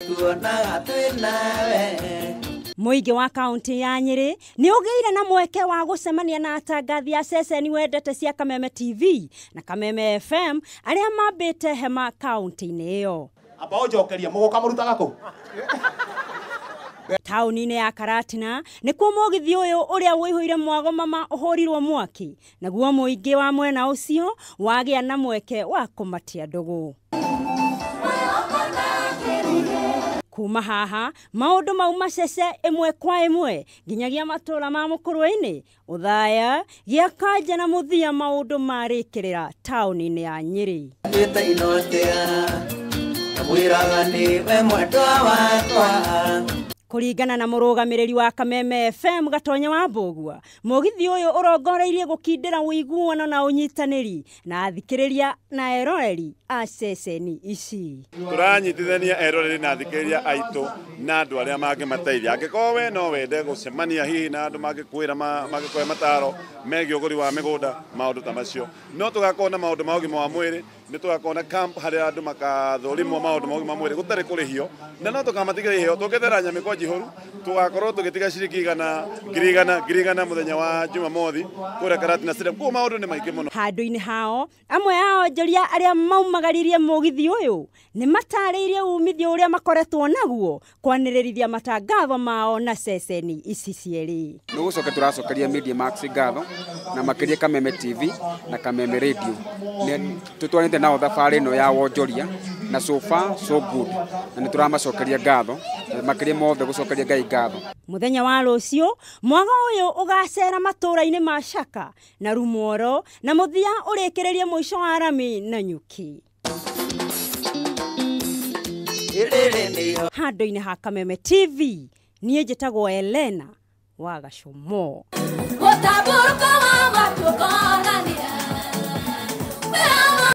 Tuonaga twĩ nawe. Mũingĩ wa kaunti ya Nyĩrĩ nĩ ũgĩire na mweke wa gũcemania na atangathi a ceceni wendete cia Kameme TV na Kameme FM arĩa mambĩte hema kaunti-inĩ ĩyo. Amba ũnjokerie mũgũka mũrutaga kũ? Taũni-inĩ ya Karatina nĩkuo mũgithi ũyũ ũrĩa ũihũire mwago mama ũhũrirwo mwaki, naguo mũingĩ wa mwena ũcio wagĩa na mweke wa kũmatia ndũgũ. Kuma haha maũndũ mauma cece ĩmwe kwa ĩmwe nginyagia matũra ma Mũkũrwe-inĩ, Ũthaya, Gĩakanja na mũthia maũndũ marĩkĩrĩra taũni-inĩ ya Nyĩrĩ. Twĩta inotea mwĩraga nĩwe mwendwa wakwa. Kũringana na mũrũgamĩrĩri wa Kameme FM Gatonya wa Mbũgua, mũgithi ũyũ ũrongoreirie gũkindĩra ũiguano na ũnyitanĩri na athikĩrĩria na eroreri a ceceni ici. Tũranyitithania eroreri na athikĩrĩria aitũ na andũ arĩa mangĩmateithia. Angĩkorwo we no wende gũcemania hihi na andũ mangĩkwĩra mangĩkũhe mataro megiĩ ũgũri wa mĩgũnda, maũndũ ta macio. No tũgakorwo na maũndũ ma ũgima wa mwĩrĩ, nĩ tũgakorwo na camp harĩa andũ makathũrimwo maũndũ ma ũgima wa mwĩrĩ gũtarĩ kũrĩhio, na no tũkamatigĩra iheo. Tũngĩethera nyamĩkwa njihũru, tũgakorwo tũgĩtiga ciringi igana, ngiri igana, ngiri igana mũthenya wa Jumamothi kũrĩa Karatina Stadium. Koguo maũndũ nĩ maingĩ mũno. Handũ-inĩ hao, amwe a onjoria arĩa maumagaririe mũgithi ũyũ nĩ matarĩirie umithio ũrĩa makoretwo naguo kwanĩrĩrithia matangatho mao na ceceni ici cierĩ. Nĩ gũcoka tũracokeria Media Max ngatho na makĩria Kameme TV na Kameme Radio. Tũtwarĩte nao thabarĩ ĩno ya wonjoria na so far so good, na nĩ tũramacokeria ngatho makĩria mothe gũcokeria Ngai ngatho. Mũthenya wa rũciũ mwago ũyũ ũgacera matũũra-inĩ ma Shaka na Rumuoro na mũthia ũrĩkĩrĩrie mũico wa rami na nyuki. Handũ-inĩ ha Kameme TV, niĩ njĩtagwo Elena wa Gacũmo. Gũtambũrũka wa matuko.